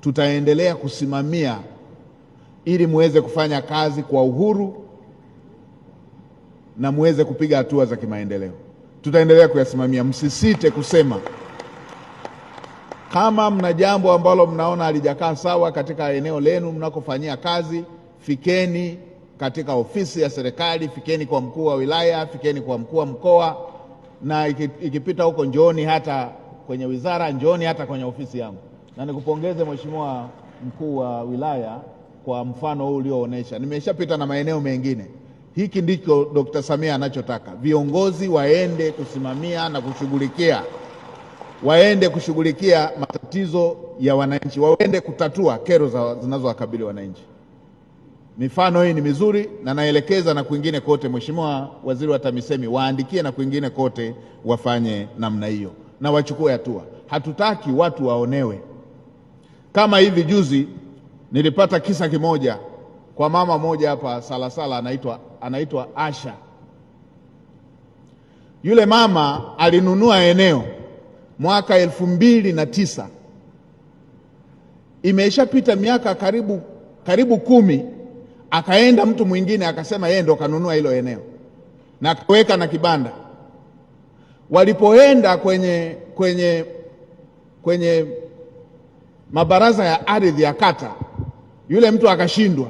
Tutaendelea kusimamia ili muweze kufanya kazi kwa uhuru na muweze kupiga hatua za kimaendeleo. Tutaendelea kuyasimamia. Msisite kusema kama mna jambo ambalo mnaona halijakaa sawa katika eneo lenu mnakofanyia kazi, fikeni katika ofisi ya serikali, fikeni kwa mkuu wa wilaya, fikeni kwa mkuu wa mkoa, na ikipita huko njooni hata kwenye wizara, njooni hata kwenye ofisi yangu. Na nikupongeze Mheshimiwa mkuu wa wilaya kwa mfano huu ulioonesha. Nimeshapita na maeneo mengine. Hiki ndicho Dr. Samia anachotaka. Viongozi waende kusimamia na kushughulikia, waende kushughulikia matatizo ya wananchi, waende kutatua kero zinazowakabili wananchi. Mifano hii ni mizuri na naelekeza na kwingine kote. Mheshimiwa Waziri wa TAMISEMI, waandikie na kwingine kote wafanye namna hiyo na wachukue hatua. Hatutaki watu waonewe. Kama hivi juzi nilipata kisa kimoja kwa mama moja hapa Salasala, anaitwa Asha. Yule mama alinunua eneo mwaka 2009. Imeshapita miaka karibu 10, akaenda mtu mwingine akasema yeye ndo kanunua hilo eneo na akaweka na kibanda. Walipoenda kwenye mabaraza ya ardhi ya kata, yule mtu akashindwa.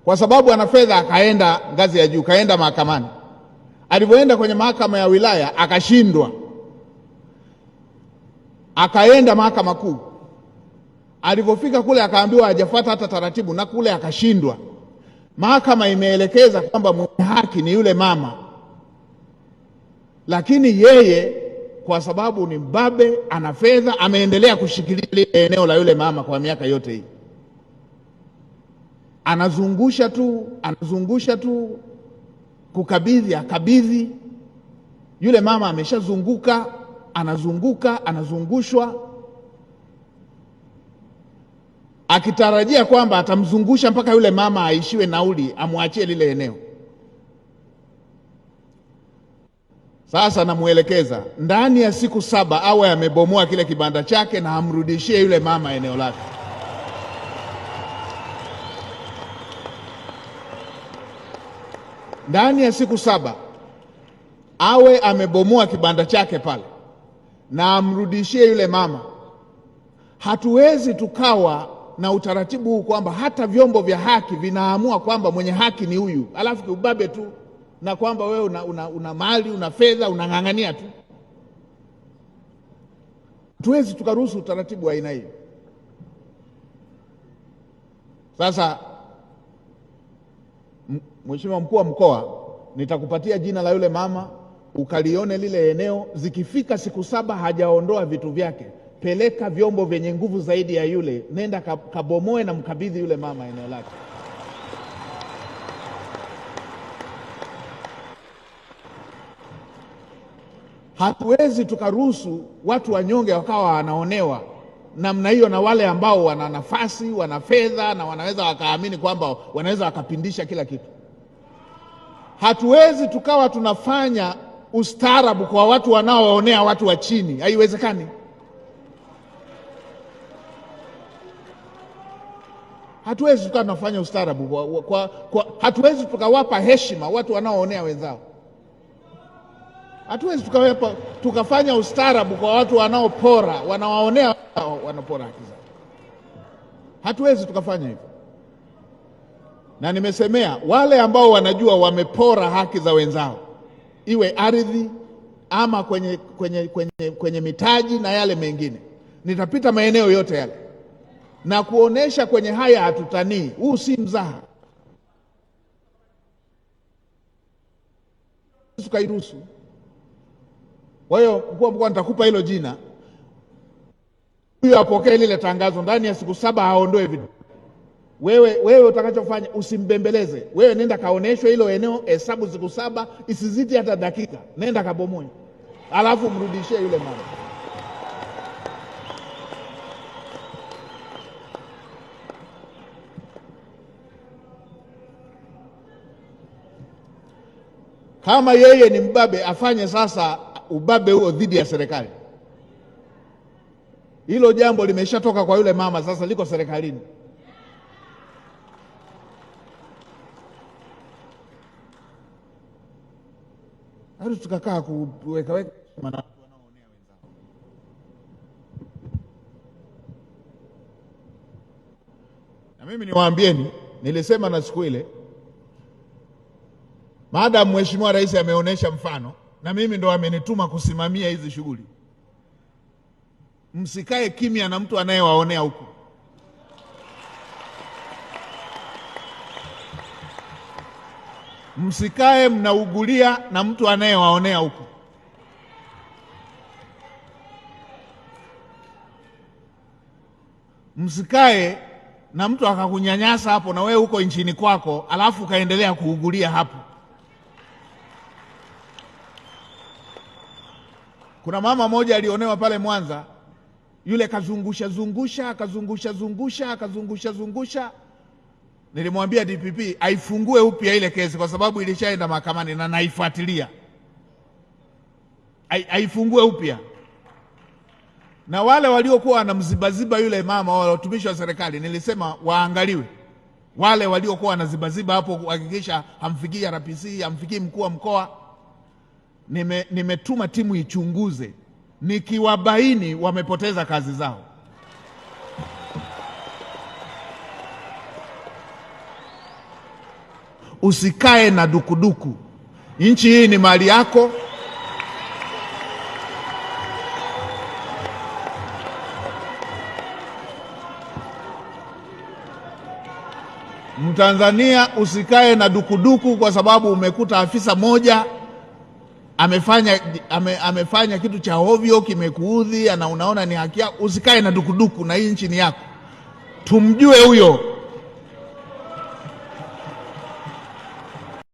Kwa sababu ana fedha akaenda ngazi ya juu, kaenda mahakamani. Alipoenda kwenye mahakama ya wilaya akashindwa. Akaenda mahakama kuu. Alipofika kule akaambiwa hajafuata hata taratibu na kule akashindwa. Mahakama imeelekeza kwamba mwenye haki ni yule mama. Lakini yeye kwa sababu ni mbabe, ana fedha, ameendelea kushikilia eneo la yule mama kwa miaka yote hii. Anazungusha tu, anazungusha tu, kukabidhi, akabidhi. Yule mama ameshazunguka, anazunguka, anazungushwa, akitarajia kwamba atamzungusha mpaka yule mama aishiwe nauli, amwachie lile eneo. Sasa namuelekeza ndani ya siku 7 awe amebomoa kile kibanda chake na amrudishie yule mama eneo lake. Ndani ya siku 7 awe amebomoa kibanda chake pale na amrudishie yule mama. Hatuwezi tukawa na utaratibu huu kwamba hata vyombo vya haki vinaamua kwamba mwenye haki ni huyu, alafu kiubabe tu, na kwamba wewe una mali, una fedha, unang'ang'ania tu. Hatuwezi tukaruhusu utaratibu wa aina hiyo. Sasa Mheshimiwa Mkuu wa Mkoa, nitakupatia jina la yule mama ukalione lile eneo. Zikifika siku 7 hajaondoa vitu vyake, peleka vyombo vyenye nguvu zaidi ya yule, nenda kabomoe na mkabidhi yule mama eneo lake. Hatuwezi tukaruhusu watu wanyonge wakawa wanaonewa namna hiyo na wale ambao wana nafasi, wana fedha na wanaweza wakaamini kwamba wanaweza wakapindisha kila kitu. Hatuwezi tukawa tunafanya ustaarabu kwa watu wanaoonea watu wa chini. Haiwezekani. Hatuwezi tukawa tunafanya ustaarabu kwa, hatuwezi tukawapa heshima watu wanaoonea wenzao. Hatuwezi tukafanya ustaarabu kwa watu wanaopora, wanawaonea, wanapora haki zao. Hatuwezi tukafanya hivyo. Na nimesemea wale ambao wanajua wamepora haki za wenzao, iwe ardhi ama kwenye mitaji na yale mengine, nitapita maeneo yote yale na kuonesha kwenye haya hatutanii. Huu si mzaha. Tukairuhusu. Kwa hiyo mkuu wa mkoa, nitakupa hilo jina, huyo apokee lile tangazo ndani ya siku 7 aondoe vitu. Wewe utakachofanya usimbembeleze. Wewe nenda kaoneshwe hilo eneo, hesabu siku 7, isizidi hata dakika, nenda kabomoe, alafu mrudishie yule mama. Kama yeye ni mbabe, afanye sasa ubabe huo dhidi ya serikali. Hilo jambo limeshatoka kwa yule mama, sasa liko serikalini. Hata tukakaa kuwekaweka na watu wanaoonea wenzao. Na mimi niwaambieni, nilisema na siku ile, maadamu Mheshimiwa Rais ameonyesha mfano na mimi ndo amenituma kusimamia hizi shughuli, msikae kimya na mtu anayewaonea huko. Msikae mnaugulia na mtu anayewaonea huko. Msikae na mtu akakunyanyasa hapo na wewe huko nchini kwako, alafu ukaendelea kuugulia hapo. Kuna mama moja alionewa pale Mwanza, yule kazungusha zungusha akazungusha zungusha akazungusha zungusha. Nilimwambia DPP aifungue upya ile kesi kwa sababu ilishaenda mahakamani na naifuatilia. Aifungue upya. Na wale waliokuwa wanamzibaziba yule mama, wale watumishi wa serikali, nilisema waangaliwe. Wale waliokuwa wanazibaziba hapo kuhakikisha hamfikii RPC, hamfikii mkuu wa mkoa. Nimetuma timu ichunguze. Nikiwabaini wamepoteza kazi zao. Usikae na dukuduku. Nchi hii ni mali yako. Mtanzania usikae na dukuduku kwa sababu umekuta afisa moja amefanya kitu cha ovyo kimekuudhi na unaona ni haki yako. Usikae na dukuduku na hii nchi ni yako. Tumjue huyo.